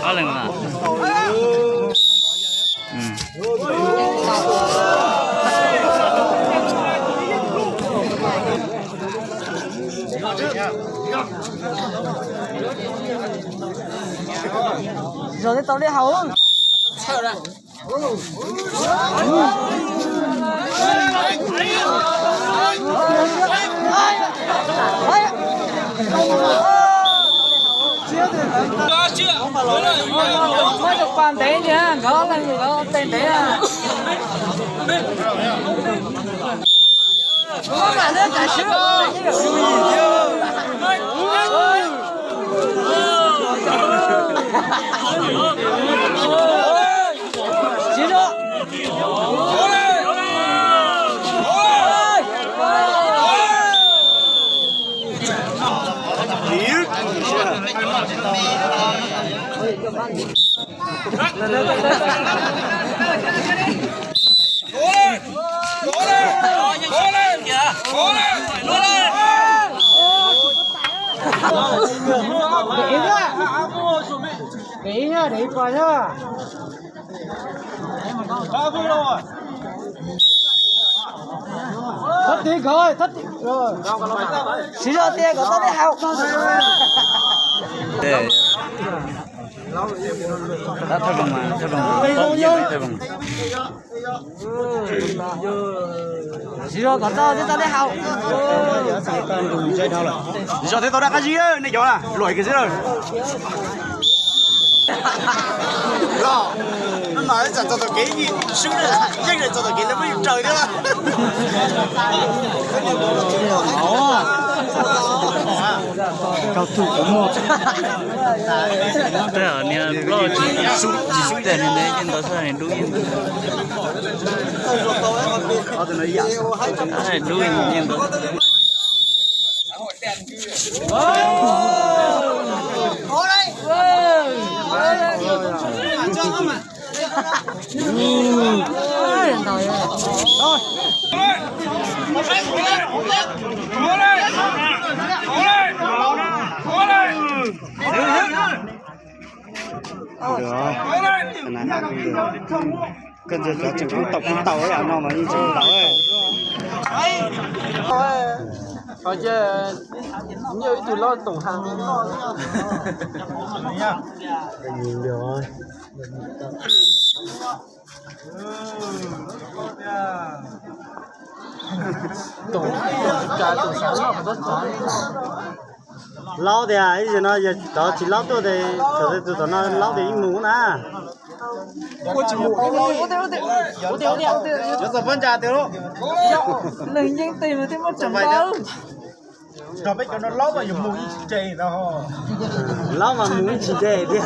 Ob leeg mas. Zos thiaj tau li haus. Muab tus pas ntev ntag, nkawd ob leeg nkawd tes ntev. Thob tid nkawd, thob tid. Siv zog tias kom tau li haus. Thawj zoo mas, thawj zoo mas, thawj zoo. Siv zog kom tau thiaj tau li haus. Zog thiaj tau dab qab zib, nej cov na luam kiag xwb. Los, no mas txog tom kev sub, yeej txog tom kev lawv muab yus raws thiab. Niag ploj tsis sub, tsis sub tas niag ntawd yeej ntau xwb, niag dub yeej ntau. Dub yeej ntau. Koj ntsia cov tseem koob taus koob taus no mas yeej tseem taus. Nyiaj ib tug loj toom ha. Laub tias ib zaug no yog cov tsis laub tuaj ces thaum tus tom no laub tias yeej mus na. Leej yeej tes mas thiaj muaj tseem laub. Laub mas mus ib tsis nce tiag.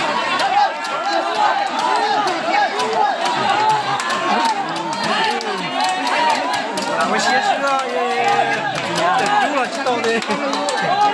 Ua siab xwb, tawm cub los tsis tau li.